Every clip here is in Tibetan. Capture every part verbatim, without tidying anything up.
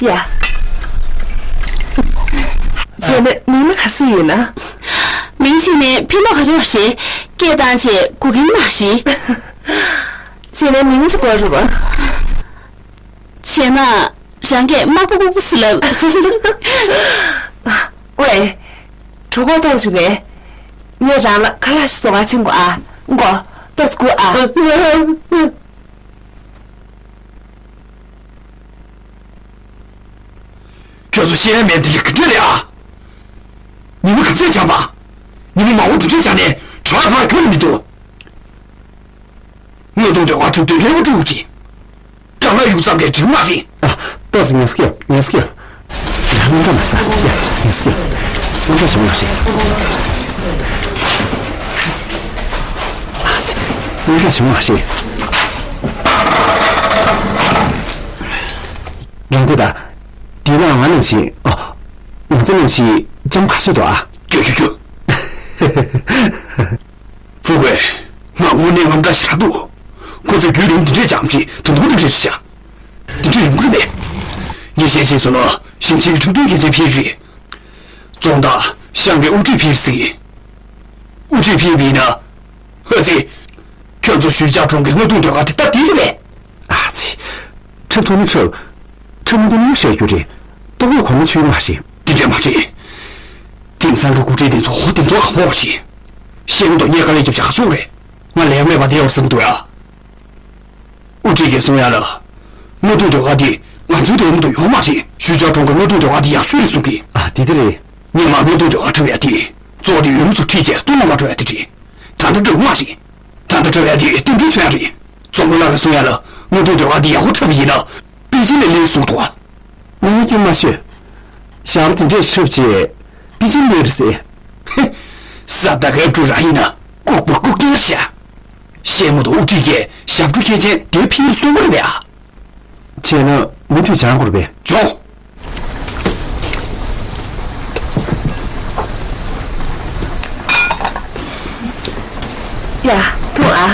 ཡ། བྱས་ན་མིང་ལ་ག་རེ་ཟེར་ཡོད་ན། མིང་བྱས་ནས་ཕན་ཐོགས་ག་རེ་ཡོད་རེད། སྐད་བཏང་བྱས་གོ་གི་མ་རེད། བྱས་ན་མིང་ཅི་དགོས་རེད་པ། བྱས་ན་རང་སྐད་དམར་པོ་ལྐུགས་པོ་ཟེར་ལབ། ཝེ། གྲོད་ཁོག་ལྟོགས་བྱུང་ངས། ངས་རང་ལ་ཁ་ལག་ཞིག་བཟོ་གར་ཕྱིན་དགོས་ཨ། མགོ་ཏོག་ཙམ་སྒུར་ཨ། ཁྱོད་ཚོ་ཤེས་ཡ་མེད་དེ་རིགས་ག་འདྲ་རེད་ཨ། ཉི་མ་ག་ཚོད་འཆམ་པ། ཉི་མ་མང་པོ་དེ་འདྲས་འཆམ་ནས་དྲག་དྲག་ཁྱོན་ནས་མི་འདུག་དངུལ་གཏོང་འདོད་པ་གྲུབ་དུས་ལེའུ་དྲུག་ཅིག་དགྲ་ལ་ཡུག་ཙམ་གྱིས་འགྲིག་མ་རེད། ཨ། ཏོག་ཙམ་ངལ་གསོ་རྒྱོབ། ངལ་གསོ་རྒྱོབ། ཡ། སྙིང་ཁ་མ་ཤི་ད། ཡ། ངལ་གསོ་རྒྱོབ། སྙིང་ཁ་ཞུ་མ་ཤི། ཨ་ཙི། སྙིང་ཁ་ཞུ་མ་ཤི། རང་ཚོ་ད། དེ་ན་ང་ནང་བཞིན། ཨ། ང་ཚོ་ནང་བཞིན་ལྕམ་ག་ཚོད་འདུག་ཨ། རྒྱུ་རྒྱུ་རྒྱུ། ཧྥུ་ཀུའེ། ང་དངོས་གནས་ངམ་འདྲ་ཞིག་རག་འདུག་ཁོ་ཚོས་རྒྱུན་རིང་འདི་འདྲས་ཀྱང་ཅི་ད་དུང་འདི་འདྲས་ཤག་འདི་འདྲས་ཡོང་གི་རེད་པས། ངས་ཤེས་བྱས་སོང་ན་ཞིང་ཆེན་གྱི་ཁྲིམས་དོན་མཁས་ཅན་ཕེབས་རེད། རྫོང་དང་ཤང་གི་དབུ་ཁྲིད་ཕེབས་སྲིད། དབུ་ཁྲིད་ཕེབས་པ་ཡིན་ན། ཧ་ཙི། ཁྱོད་ཚོ་ཞུས་ཅཱ་གྲོང་གི་དངུལ་གཏོང་ཟློས་གར་དེ་ད་འདི་རེད་པས། ཨ་ཙི། འཁྲབ་ཐུབ་ན་འཁྲབ། འཁྲབ་མི་ཐུབ་ན་བཤད་རྒྱུ་རེད། ལྟོ་གོས་གོན་ན་ཆོག་མ་རེད། འདི་འདྲས་མ་རེད། དེང་སང་གི་སྐུ་ཕྲེང་དེ་ཚོ་ཧོ་དེ་ཚོ་ག་མོ་ཞིག་ཤེས་མི་འདུག་ངས་དཀའ་ལས་རྒྱབ་བྱ་ག་ཆོག་རེད། ང་ལས་མེད་པ་བསྡད་ཡོད་བསམ་འདུག་ཡ། དབུ་ཁྲིད་ཀྱིས་གསུང་ཡ་ལ། དངུལ་གཏོང་ཟློས་གར་འདི་ང་ཚོའི་འདོད་མི་འདུག་ཡོང་མ་རེད། ཞུས་ཅཱ་གྲོང་གི་དངུལ་གཏོང་ཟློས་གར་འདི་ཡག་ཤོས་རེད་གསུང་གི། ཨ། དེ་དེ་རེད། སྔོན་མ་དངུལ་གཏོང་ཟློས་གར་འཁྲབ་ཡ་དེ། ཙོག་དེ་ཡུལ་མི་ཚོ་ཁྲིད་བྱས་སྟོང་ལོ་མ་འགྲོ་ཡ་དེ་རེད། ད་ལྟ་འགྲོ་མ་རེད། ད་ལྟ་འཁྲབ་ཡ་དེ་རྟེན་འབྲེལ་མཚོན་ཡ་རེད། ཙོང་ཁོ་ལགས་ཀྱིས་གསུང་ཡ་ལ། དངུལ་གཏོང་ཟློས་གར་འདི་ཡག་པོ་འཁྲབ་པ་ཡིན་ན། པེ་ཅིན་ལ་སླེབས་གསུང་འདུག་ཨ། ང་ངོ་སྐྱོན་མ་ཤོད། ཞབས་བྲོ་དེ་འདྲས་འཁྲབ་བྱས། པེ་ཅིན་སླེབས་རེད་ཟེར། ཧེ། ས་ད་གའི་ཕྲུ་རང་ཡིན་ན་ལྐུགས་པ་ལྐུགས་རྐྱང་ཤག་ཤེས་མི་འདུག་དབུ་ཁྲིད་ཀྱིས་ཞབས་བྲོ་མཁས་ཅན་དེ་ཕིར་གསུང་གི་རེད་པས་ཨ། བྱས་ན་མུ་མཐུད་སྦྱང་དགོས་རེད་པས། སྦྱོང་། ཡ། འཐུང་ཨ།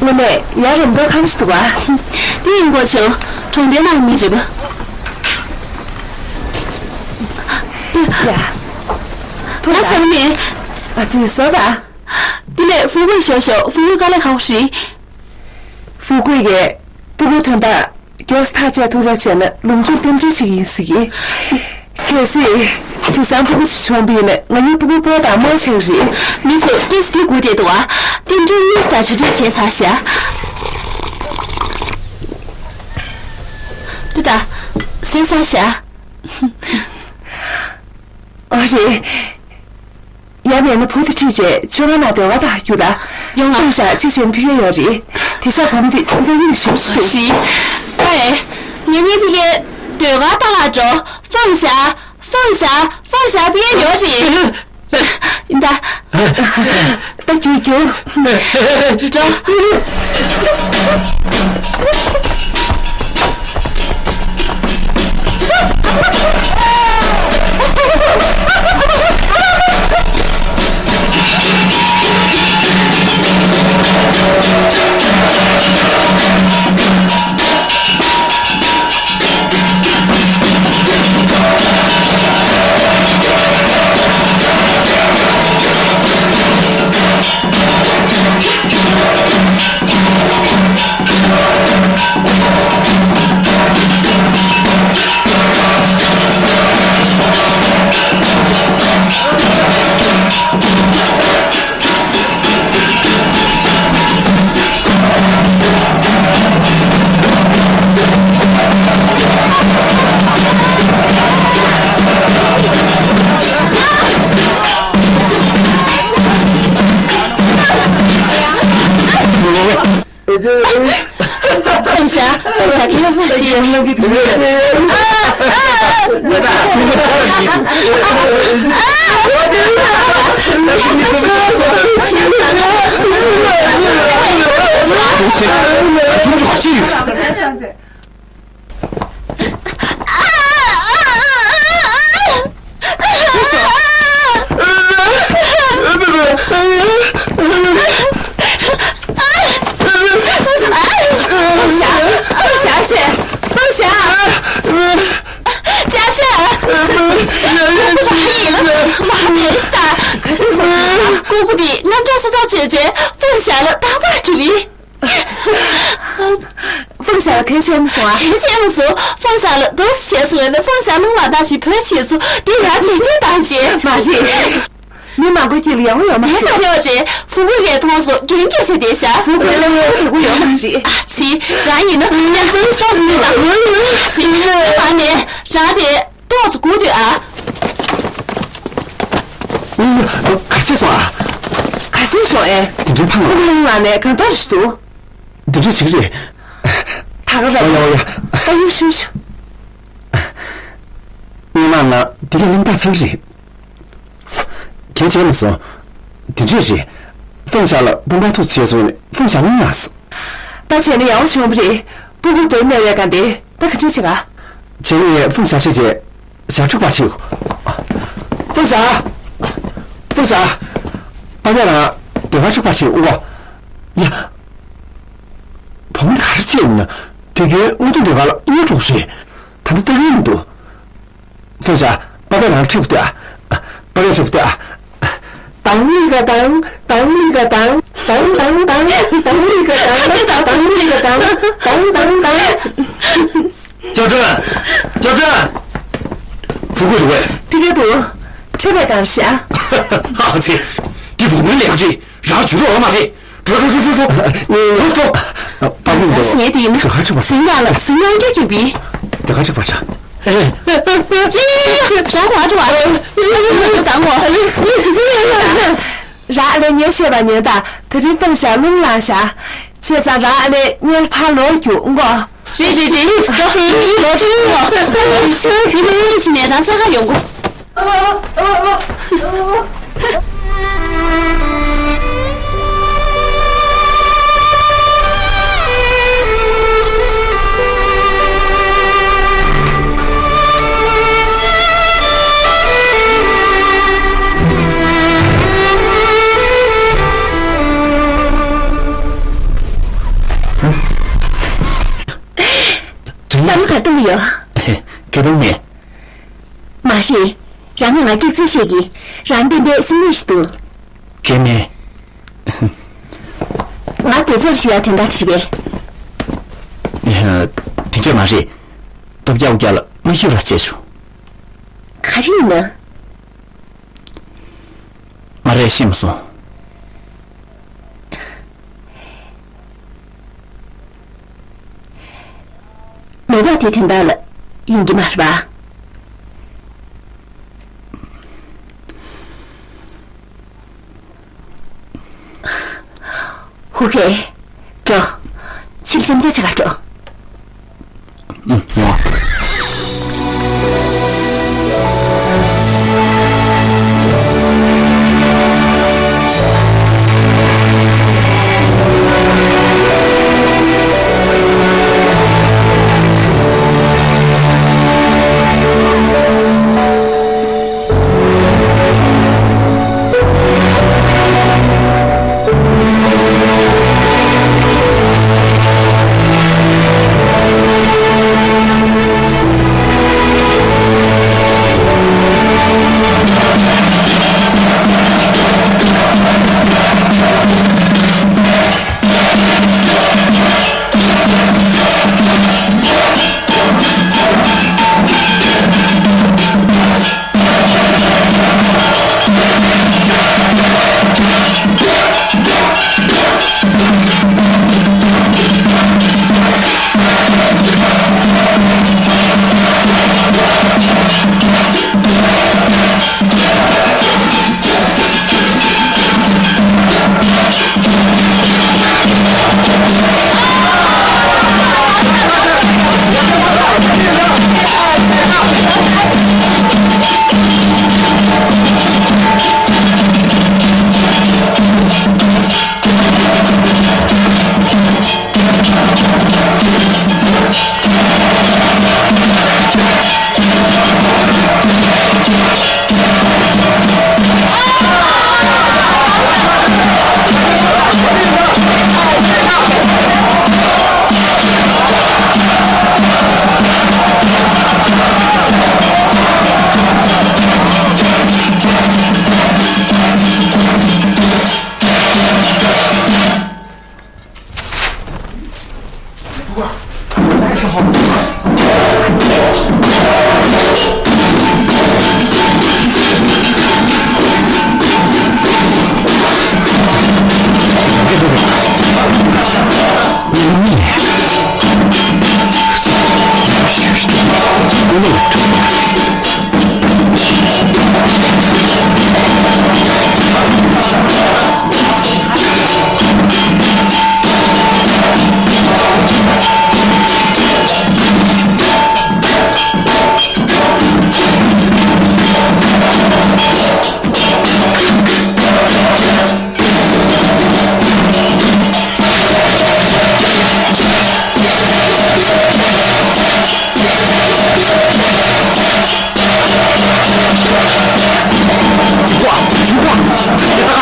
དངོས་གནས་ཡ་རེ་མདོག་ཁ་པོ་ཞིག་འདུག་པ། དེ་ཡིན་གོ་ཆོག་གྲོང་སྡེ་ནང་མི་རེད་པ། ཡ། ཐུག་ང་ད་བཟང་མེད། ཨ་ཙི་བཟོ་ད། དེ་ལས་ཧྥུ་ཀུའེ་ཞོག་ཞོག་ཧྥུ་ཀུའེ་དཀའ་ལས་ཁག་པོ་རེད། ཧྥུ་ཀུའེ་གིས་ཕྲུ་གུ་ཐོན་པ། མགྱོགས་སུ་ཐག་བཅད་ཐུབ་རོགས་བྱས་ན་ལུང་ཕྱོགས་རྟེན་འབྲེལ་ཞིག་ཡིན་སྲིད་ཀྱི། གལ་སྲིད་དེང་སང་ཕྲུ་གུ་ཞིག་བྱུང་བ་ཡིན་ན་ང་གཉིས་ཕྲུ་གུ་སྤོ་དང་རྨོ་ཆགས་རེད། མི་ཚོ་སྐད་ཆ་དེ་སྒུག་བསྡད་འདུག་ཨ། རྟེན་འབྲེལ་དངོས་སུ་དང་གྲ་སྒྲིག་བྱས་ཚར་ཤག་དེ་ད། གསན་ཚར་ཤག་ཨ་རེད། ཡབ་མེད་ན་བུ་དེ་ཁྲིད་བྱས་མཆོད་ཁང་ནང་ཟློས་གར་ལྟ་རྒྱུགས་ད། ཡོང་ང་། ལྟོས་ཤག་གཅིག་བྱས་ན་ཕུལ་ཡ་ཡོད་རེད། དེང་སང་བུ་མོ་དེ་ཕ་གི་ཡིད་ཞིམ་སུ་འདུག་ཤི། ཨེ། ངེད་གཉིས་ཕ་གིར་ཟློས་གར་ལྟ་ག་འགྲོ། ཕོན་ཤག་ཕོན་ཤག་ཕོན་ཤག་ཕུལ་ཡ་ཡོད་རེད། ཡིན་ད། ད་རྒྱུགས་རྒྱུགས། འགྲོ། ཕོན་ཤག་ཕོན་ཤག་ཁྱེད་རང་ཕོན་ཤག་ཡིན་ན་མ་ཕེབས་ཤི་ད། ག་ཚོད་སོང་ཚུལ་ལ་ལྐུགས་པ་དེ་རྣམ་གྲངས་གསོ་ཚགས་བྱས་རྗེས་ཧྥུང་ཞང་ལ་རྟག་པར་སྤྲད་ཡིན། ཧྥུང་ཞང་ལ་གལ་ཆེ་མ་སོང་ཨ། གལ་ཆེ་མ་སོང་། ཧྥུང་ཞང་ལ་འདུག་སེ་བྱས་སོང་བས་ན་ཧྥུང་ཞང་རླུང་ལངས་སྟངས་ཤིག་བོད་ཆས་སུ་འདི་ཡར་བྱས་རྗེས་བཏང་བྱས། མ་རེད། མི་མང་པོའི་དཀྱིལ་ལ་ཡག་པོ་ཡོད་མ་རེད། ལས་ཀ་རེ་བ་རེད། ཧྥུང་ཀུའི་ངས་མཐོང་སོང་། རྒན་སྐད་ཆ་དེ་བཞག་ཧྥུང་ཀུའི་ལ་ཡག་པོ་ཡོད་མ་རེད། ཨ་ཙི། རང་ཡིན་ན་ཡག་པོ་ཏོག་ཙམ་ལྟོས་དང་། ཨ་ཙི། ཨ་ནི་རང་དེ་ཏོག་ཙམ་སྒུག་སྡོད་ཨ། ག་ཚོད་སོང་ཨ། ག་ཚོད་སོང་ཨེ། དེ་འདྲའི་ཕངས་ལ། ཨ་ནི་གང་ལྟར་ཞིག་འདུག་འདི་འདྲ་ཞིག་རེད། ད་ག་རང་། ཨོ་ཡ་ཨོ་ཡ། ཨ་ཡུ་ཤུ་ཤུ། སྔོན་མ་ང་འདི་ལ་གླེང་རྟགས་ཚར་རེད། གལ་ཆེ་མ་སོང་། འདི་འདྲས་རེད། ཧྥུང་ཞང་ལ་དཔུང་པ་ཐུག་བྱས་སོང་ནས་ཧྥུང་ཞང་རླུང་ལངས་སོང་། ད་བྱས་ན་ཡག་པོ་བྱུང་བ་རེད། སྤུ་གུ་དོན་མེད་པའི་སྒང་དེ་ད་ག་འདྲས་བྱེད་ག་བྱས་ནས་ཧྥུང་ཞང་ཁྲིད་བྱས། ཞག་འཁྲུག་པར་བྱེད། ཧྥུང་ཞང་། ཧྥུང་ཞང་། པ་ཕས་རང་ཟློས་གར་འཁྲུག་པར་བྱེད་ཨུ་བ། ཡ། བུ་མོ་ག་རེ་བྱས་ཡིན་ན། དུས་རྒྱུན་དངོས་དོན་ཟློས་གར་ལ་དངུལ་འཁྲུག་རེད། ད་ལྟ་ལྟ་གི་མི་འདུག་ཧྥུང་ཞང་། པ་ཕས་རང་ཁྲིད་པ་ལྟོས་ཨ། པ་ཕས་ཁྲིད་པ་ལྟོས་ཨ། དང་ལི་ག་དང་། དང་ལི་ག་དང་། དང་དང་དང་། དང་ལི་ག་དང་། དང་ལི་ག་དང་། དང་དང་དང་། ཅོ་ཀྲོན། ཅོ་ཀྲོན། ཧྥུ་ཀུའི་འདུག་གས། ཕ་གིར་འདུག་ཁྲེལ་བའི་སྒང་བཞག་ཨ་ཙི། འདི་བུ་མོའི་ལས་ཀ་རེད། རང་བྱུས་ལོག་ཡོད་མ་རེད། འགྲོ་འགྲོ་འགྲོ་འགྲོ་འགྲོ། ཨ་ཨ་འགྲོ་འགྲོ། པ་ཕས་འདུག་ངས་དེ་ཡིན་ན། ཟློས་གར་འཁྲུག་པ། ཟིང་ང་ལ་ཟིང་ང་སྐྱོ་སྐྱོ་བི། ཟློས་གར་འཁྲུག་པ་འདྲ། རང་གོ་འགྲོ་བ། རང་ཨ་ལས་ངས་བཤད་པ་ཉོན་དང་། དེ་རིང་ཧྥུང་ཞང་རླུང་ལངས་ཤག་བྱས་ཙང་རང་ཨ་ལས་གཉེར་ཕར་ལོག་རྒྱུགས་འགོ། རེད་རེད་རེད། འགྲོ། ལོག་འགྲོ། ཉི་མ་གཉིས་ཕྱིན་ནས་རང་འཚོལ་ག་ཡོང་གོ། བསམ་བློ་ག་གཏོང་གི་ཡོད། ག་གཏོང་མེད། མ་རེད། རང་གིས་ང་སྐྱག་རྫུན་བཤད་ཀྱི། རང་ཏན་ཏན་སེམས་ནད་ཞིག་འདུག་གལ་མེད། ང་དེ་ཚོར་ཞུ་ཡག་དོན་དག་ཞིག་རེད། དེ་འདྲ་མ་རེད། ལྟོ་རྒྱག་དབུ་རྒྱག་ལ་མ་ཤི་ར་བྱས་བྱུང་། ག་རེ་ཡིན་ན། ང་རས་ཤེས་མ་སོང་། མེ་ཏོག་དེ་དོན་དག་ལ་ཡིན་གྱི་མ་རེད་པ། ཧུ་ཁེ། འགྲོ། ཕྱིར་འཆམ་འཆམ་བྱེད་ག་འགྲོ། ཨུ། ཡོང་བ།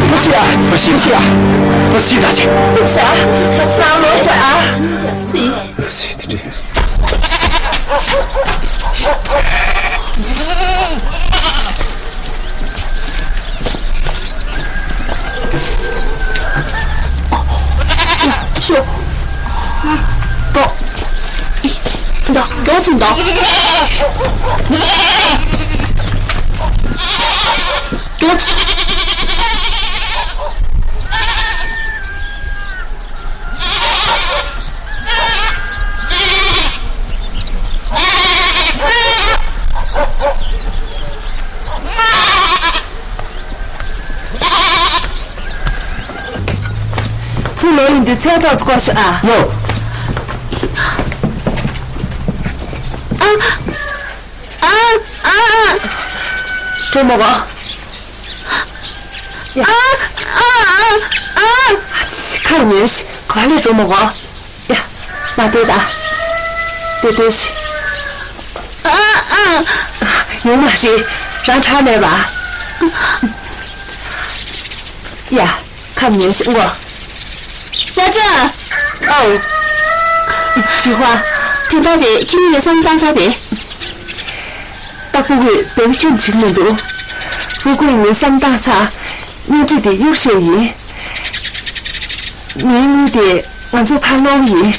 ཕ་ཤི་ཡ། ཕ་ཤི་ཡ། ཕ་ཤི་ད་ཆེ། ཕ་ཤི་ཡ། ང་ལོ་ད་ཨ། ཕ་ཤི་ཡ། ཤོག་ཏོ། འདོགས་སུ་འདོགས། འདོགས། ཚུར་ལོག་ཡོང་དུས་ཚལ་ཐོག་ཚོ་སྐོར་ཤོག་ཨ། ཡོ། ཨ། ཨ། ཨ། ཨ། ཁ་ལ་ཉོན་ཞིག་ག་ལེ་འགྲོ་མ་གོ། ཡ། མ་ལྟོས་ད། ལྟོས་ལྟོས་ཤིག་ཨ། ཨ། ཡོང་མ་རེད། རང་ཁྲག་མེད་པ། ཡ། ཁ་ལ་ཉོན་ཞིག་མགོ། ཅ་ཅ། ཨོ། ཅི་ཧྭ། དེ་འདྲ་རེད། ཁྱེད་གཉིས་ཀྱིས་བསམ་བློ་བཏང་ཚར་བས། ཏ་ཕུ་གུས་འདོད་པ་ཁྱོན་ནས་བྱེད་ཀྱི་མི་འདུག་ཕུ་གུས་ངས་བསམ་བཏང་ཚར། གཉེན་སྒྲིག་དེ་གཡུག་བཞག་ཡིན། ངའི་དངུལ་དེ་ང་ཚོ་ཕར་སློག་གི་ཡིན།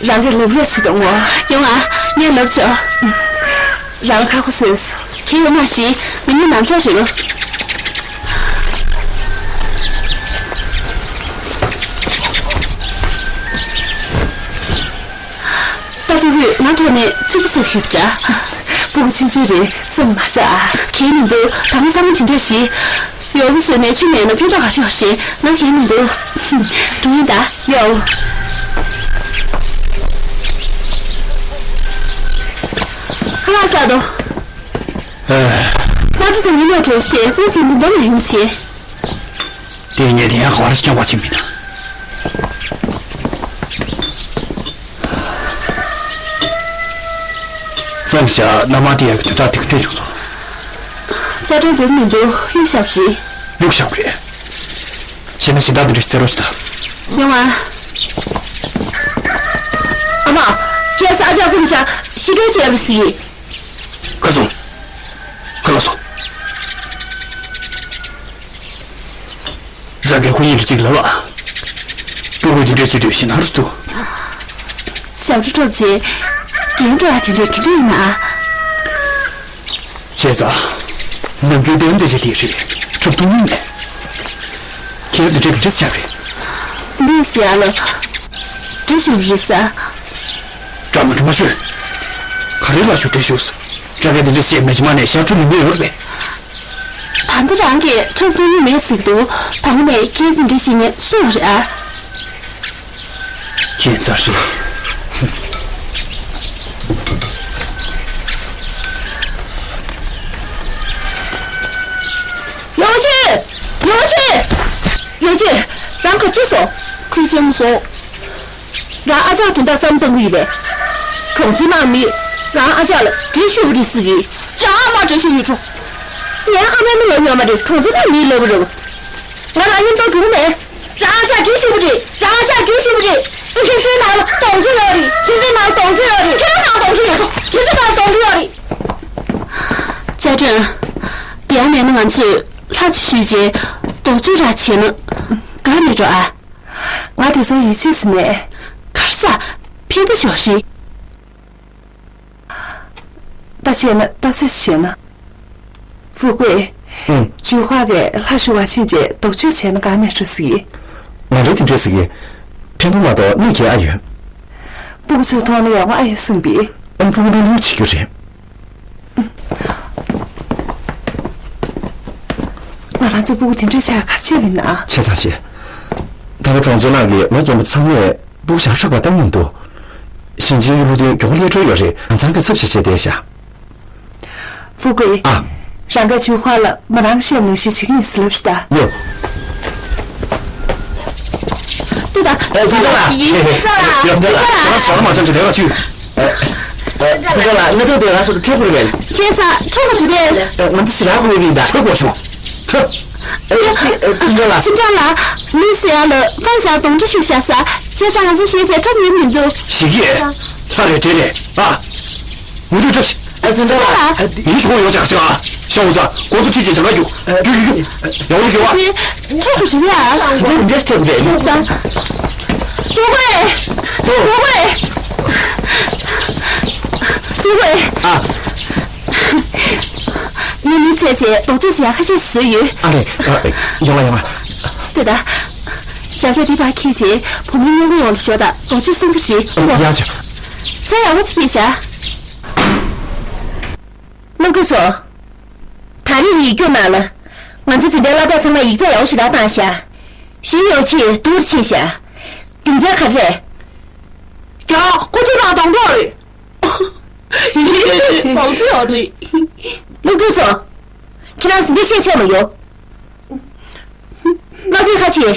རང་གིས་ལབ་རོགས་བྱེད་དང་ངོ་། ཡོང་ཨ། ངས་ལབ་ཆོག་རང་ཁག་པོ་བཟོས་སོང་། ཁྱེད་ཡོང་མ་ཤེས། ང་གཉིས་མ་ཚོགས་བྱེད་རོགས། ད་ཕྲུ་གུས་ང་ཐོག་ནས་ཚིག་པ་ཟེར་ཞུས་པ་འདྲ། ཕྲུ་གུ་ཆུང་ཆུང་རེད། སེམས་མ་བཞག་ཨ། གལ་མི་འདུག་ད་ང་བསམ་བློ་དེ་འདྲ་ཞིག་ཡོ་བུ་བཟོས་ནས་ཆུ་མེད་ན་ཕན་ཐོགས་ག་རེ་ཡོད་ཤེས། ང་གལ་མི་འདུག་འགྲོ་ཡིན་ད། ཡོ། ཁ་ལག་ཟ་དོ། ཨེ། ང་ཚོ་དང་ཉིན་མོ་གྲོགས་སུ་དེ་དབུགས་ཐིམ་དུ་འདོམ་ཡ་ཡོང་ཤེས། དེ་ངས་དེ་ཡང་ག་བར་སྐྱོང་བ་ཕྱིན་མིན་ན། བཙོང་བྱ་མནའ་མ་དེ་ཡག་གི་དོན་དག་དེ་ག་འདྲས་བྱུང་སོང་། ཅ་ཀྲེན་འདོད་མི་འདུག་གཡུག་བཞག་རེད། གཡུག་བཞག་རེད། བྱས་ན་གཞན་དག་དེ་འདྲས་བཙལ་རོགས་བྱེད་ད། ཡོང་ཨ། ཨ་མ། ཁྱེད་ས་ཆ་ཁུམ་ཤ་ཤི་ཀའི་བྱས་པ་ཟིག་ཁ་སོང་། ཁ་ལག་སོང་། རང་གིས་ཁོ་གཉིས་ལ་གཅིག་ལབ་ཨ། ཕྲུ་གུ་དེ་འདྲས་བྱེད་དུས་ཞེད་སྣང་རུ་འདུག་ཞབས་བྲོ་འཁྲབ་རྗེས། རྒན་འགྲོ་ཡ་དེ་འདྲས་ག་འདྲས་ཡིན་ན་ཨ། བྱས་ཙང་། ནམ་རྒྱུན་བདེན་བདེ་བྱས་དེ་རེད། འཁྲབ་ཐུབ་མིན་མེད། ཁྱེད་འདི་འདྲ་གི་འདྲ་ཆགས་རེད། མིན་ཟེར་ཡ་ལ། འདྲ་ཞིག་རེད་ས། འདྲ་མ་འདྲ་མ་ཤོད། ག་རེ་ལ་ཤོད་འདྲ་ཤོད་ས། འདྲ་ག་འདི་འདྲ་བཤད་མེད་ཅི་མ་ནས་ཞབས་བྲོ་མི་མེད་ཡོད་རེད་པས། ད་ལྟ་རང་གིས་འཁྲབ་ཐུབ་ཀྱི་མེད་ཟེར་གྱི་འདུག་ད་ནས་ཁྱེད་ཀྱི་འདྲ་ཞིག་ནས་སུ་རེད་ཨ། ཁྱེད་ཚ་རེད། ཡོ་ཅེ། ཡོ་ཅེ། ཡོ་ཅེ། རང་ག་ཅི་སོང་། ཁོས་ཅི་མ་སོང་། རང་ཨ་ཅག་དོན་དག་བསམ་བཏང་གི་ཡོད་པས། གྲོང་ཚོའི་ནང་མི་རང་ཨ་ཅག་ལ་འདྲེ་ཤོར་བ་རེད་ཟེར་གི། རང་ཨ་མ་འདྲེ་ཤོར་ཡོད་འགྲོ། ངའི་ཨ་མའི་མིང་ལབ་ཡོད་མ་རེད། གྲོང་ཚོའི་ནང་མིས་ལབ་པ་རེད། ང་རང་མཉམ་དུ་འགྲོ་གི་མེད། རང་ཨ་ཅག་འདྲེ་ཤོར་བ་རེད། རང་ཨ་ཅག་འདྲེ་ཤོར་བ་རེད། ཨེ་ཁྱེད་ཚོའི་ནང་ལ་དོང་ཁྲོ་ཡོད་རེད། ཁྱེད་ཚོའི་ནང་ལ་དོང་ཁྲོ་ཡོད་རེད། ཁྱེད་རང་ནང་དོང་ཁྲོ་ཡོད་འགྲོ། ཁྱེད་ཚོའི་ནང་ལ་དོང་ཁྲོ་ཡོད་རེད། ཅ་ཀྲེན། ཡང་མེད་ན་ང་ཚོས་ལྷ་ཆོས་ཞུས་རྗེས་རྡོག་གཅོད་ར་བྱས་ན་དགའ་མེད་འགྲོ་ཨ། ང་དེ་ཚོ་ཡིད་ཆེས་སུ་མེད། གར་ས། ཕན་པོ་ཞོག་ཤིག་ད་བྱས་ན་ད་ཚོད་བྱས་ན། ཧྥུ་ཀུའེ། ཨུང་། ཇུས་ཧྭ་གིས་ལྷ་ཞུ་བ་ཕྱིན་རྗེས་རྡོག་གཅོད་བྱས་ན་དགའ་མེད་འགྲོ་ཟིག་ང་འདྲ་དེ་འདྲ་ཟིག་ཕན་པོ་མ་གཏོགས་གནོད་སྐྱེལ་ཨ་ཡོད། སྤུ་གུ་ཚོའི་ཐོག་ནས་ཡག་པོ་ཨ་ཡོད་གསུངས་པས། ཨ་ནི་སྤུ་གུ་ནང་ལུགས་བྱེད་རྒྱུ་རེད། ང་རང་ཚོའི་སྤུ་གུ་དེ་འདྲ་ཆགས་ག་རེ་བྱས་པ་ཡིན་ན། བྱས་ཙང་བྱས། ད་ལྟ་གྲོང་ཚོའི་ནང་གི་ལོ་རྒན་པ་ཚང་མས་སྤུ་གུ་ཞག་ཧྲག་པ་བཏང་མི་འདུག་ཞིང་ཆེན་གྱི་ལྷོ་སྟོན་མགྱོགས་པོ་སླེབས་འགྲོ་ཡོད་རེད། ང་ཚང་གིས་ཚབ་ཞིག་བྱས་བསྡད་ཤག་ཧྥུ་ཀུའེ། ཨ། རང་གིས་ཇུས་ཧྭ་ལ་མོ་རང་བཤད་ནང་བཞིན་བྱེད་ཀྱི་ཡིན་ཟེར་ལབ་ཤོག་དང་། ཡོ། ཏུ་ད། ཨེ། ཅི་ལྟར་ལ། ཡིན། ཅི་ལྟར་ལ། ཡོ། ཅི་ལྟར་ལ། ང་ཚོ་མ་བྱམས་ཀྱི་ལས་ཀ་བྱོས། ཨེ། ཨེ། ཅི་ལྟར་ལ། ང་ཚོ་དེ་ང་ཚོ་འཕྲད་པོ་རེད། བྱས་ཙང་འཕྲད་པོ་རེད་པས། ཨེ། ང་ཚོ་ཞེ་དྲག་དགོས་ཡིན་ད། འཕྲད་པོ་བྱུང་། འཕྲད། ཨེ། ཨེ། ཅི་ལྟར་ལ། ཅི་ལྟར་ལ། མི་ཟེར་ཡ་ལ་ཧྥན་ཞང་གདོན་འདྲེ་ཤོར་བཞག་ས། བྱས་ཙང་ང་ཚོ་ཞེ་ཆེ་འཁྲབ་ཡོང་མི་འདུག་ཞིག་གིས། ལྷ་རེ་འདྲེ་རེ། ཨ། མུ་མཐུད་འཁྲབ་ཤིག་ཨ། ཙི་ཙི་ལ། ཡིན་ཤོག་ཡོང་ཅག་ཅག་ཨ། ཤ་བོ་ཙ་ཀོ་ཚོ་ཁྲིད་ཅིག་ཅག་རྒྱུག་རྒྱུག་རྒྱུག་ཡོང་རྒྱུག་ཨ། ཅི། འཁྲབ་ཞིག་ཡ། འདྲེ་འདྲེ་འཁྲབ་རེད། ཅག་ཙང་། ཏུ་ཝེ། ཏུ་ཝེ། ཏུ་ཝེ། ཨ། ངས་མི་བཙལ་རྗེས་རྡོག་རྫིས་ཡག་ཁ་ཤས་བཟོས་ཡོད། ཨ་ལེ། ཨ། ཡོང་ང་ཡོང་ང་། དེ་ད། ཞྭ་གཡོག་འདི་ཕར་ཁྱེར་རྗེས་བུ་མོ་སྔོན་པོ་ཡོང་ལ་ཞོག་དང་རྡོག་རྫིས་སྲིན་པོ་ཞིག་ཨ། ཡ་ཆ། ཚད་ཡག་པོ་ཅིག་སྐྱེས་ཤག་སློབ་ཕྲུག་ཚོ། ད་རེས་ཡིག་རྒྱུགས་ནང་ལ། ང་ཚོ་འཛིན་གྲྭའི་སློབ་གྲྭ་ཚང་མ་ཡིག་ཚད་ཡག་པོ་ཞེ་དྲག་བཏང་ཤག་ཞུས་ཡོང་ཆེད་སྡུག་རུ་ཕྱིན་ཤག་རྒྱུ་མཚན་ག་རེ་རེད། ཀྱང་ཁོ་ཚོ་ནང་གདོང་གྲོགས་རེད། གདོང་གྲོགས་རེད། སློབ་ཕྲུག་ཚོ། ཁྱེད་རང་ཚོ་འདི་ཤེས་ཆེ་མ་ཡོད། སློབ་དེབ་ཁ་ཕྱེ།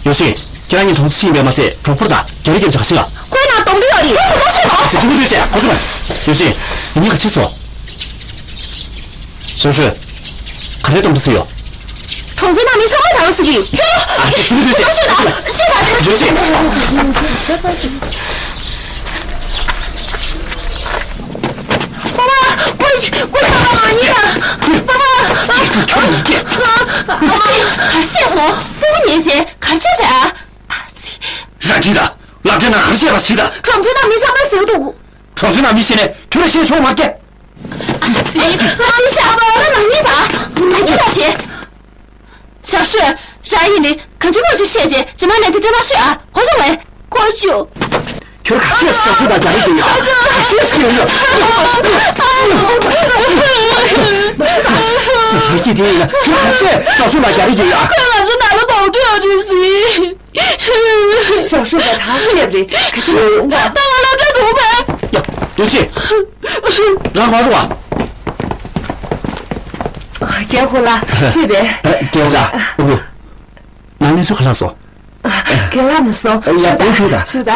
ཡོ་ཤི། ཁྱེད་རང་གཉིས་གྲོང་ཚོ་ཕྱིན་པས་མ་ཚད་གྲོགས་པོར་དང་རྒྱ་རིགས་ཀྱི་འཇག་ཤི་ལ། ཁོའི་ནང་གདོང་གི་ཡོད་རེད། ཁྱོད་ཚོ་ལྟོགས་ཤི་དང་། ཨ་ཙི་ཙི་ཀུ་ཏུ་བྱས་ཁོ་ཚོ་མ། ཡོ་ཤི། ཡིན་ག་ཕྱིར་སོང་། ཞའོ་ཧྲུའེ། ག་རེ་གཏོང་འདྲ་སུ་ཡོད། གྲོང་ཚོའི་ནང་མི་ཚང་མ་དང་སུ་གིས་ཁྱོད། ཨ་ཙི་ཙི་ཀུ་ཏུ་བྱས། ལྟོགས་ཤི་དང་ཤི་དང་། ཡོ་ཤི། པ་པ། ཀུ་ཀུ་པ་པ་ང་གཉིས་དང་། པ་པ། ཨ། ཨ། ཨ། ག་རེ་བྱས་སོང་། སྤུ་གུ་ཉལ་བྱས་ག་རེ་བྱས་རེད་ཨ། ཨ་ཙི། ར་འདྲི་དང་། སློབ་གྲྭའི་ནང་ག་རེ་བྱས་པ་ཞིག་དང་། གྲོང་ཚོའི་ནང་མི་ཚང་མས་ཟེར་གི་འདུག་གྲོང་ཚོའི་ནང་མི་ཤེས་ནས་ཁྱོད་ལ་ཤེས་ཆོག་མ་རེད། ཨ་ཙི། ང་ཡི་ཤ་བ་ང་ནང་མི་དང་། ང་གཉིས་དང་བྱས། ཞའོ་ཧྲུའེ། རང་ཡིན་ནི་ག་ཅུ་མ་ཅུ་བཤད་རྗེས་རྗེས་མ་ནས་དེ་འདྲ་མ་ཤོད་ཨ། གོ་སོང་ངས། གོ་བྱུང་། ཁྱོད་ག་ཚད་ཞབས་ཞུ་དང་རྒྱ་རིགས་ཡོད་ཡ། ག་ཚད་ཞིག་ཡོད་ཡ། ལས་ཀྱི་དེ་ཡིན་ན་ཁྱོད་ག་ཚད་ཞབས་ཞུ་དང་རྒྱ་རིགས་ཡོད་ཡ། ཁོས་ང་ཚོ་ནང་ལ་གདོང་ཁྲོས་རེད་ཟེར། ཞབས་ཞུ་དང་ཐག་བཅད་རེད། ག་ཚད་ཡོད་ཡོད་ད་ང་སློབ་གྲྭ་འགྲོ་བས། ཡ། ཡོ་ཤི། རང་མ་རུ་བ། རྒན་ཧུ་ལ་ཕེབས་པས། རྒན་ཧུ་ལ། ཨུ་གུ། ནང་གནས་ཚུལ་ག་ལ་སོང་། རྒན་ལགས་མ་སོང་། ཡ། ཞུ་ད། ཞུ་ད། ཞུ་ད།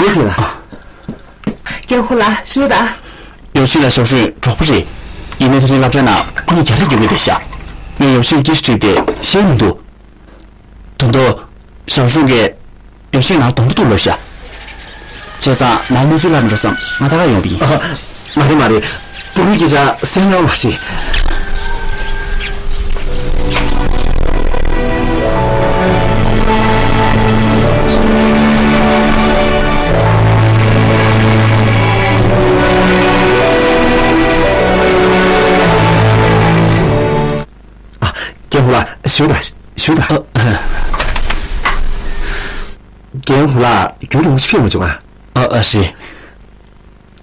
རྒན་ཧུ་ལ་ཞུ་ད། ཡོ་ཤི་ལ་ཞའོ་ཧྲུའེ་གྲོགས་པོ་རེད། ཡིན་ནའི་དེ་རིང་སློབ་གྲྭའི་ནང་ཁོ་གཉིས་རྒྱ་རིགས་ཡོད་མེད་བལྟས་ཤག་ངས་ཡོ་ཤི་ལ་སྐད་ཆ་དྲིས་ཏེ་ཤེས་མི་འདུག་ད་དུང་ཞའོ་ཧྲུའེ་གིས། ཡོ་ཆེན་ནང་དོང་པོ་འདུག་ལབ་ཤག་བྱས་ཙང་ནང་གནས་ཚུལ་ལབ་མི་འགྲོ་བསམ་ང་ད་ག་ཡོང་བ་ཡིན། ཨ། མ་རེད་མ་རེད། སྤུ་གུའི་སྐད་ཆ་གསན་གནང་མ་རེད། ཨ། རྒན་ཧུ་ལགས་བཞུགས་དང་བཞུགས་དང་། ཨ། རྒན་ཧུ་ལགས་རྒྱུན་རིང་པོ་ཞིག་ཕེབས་མ་བྱུང་ཨ། ཨ་ཨ་རེད།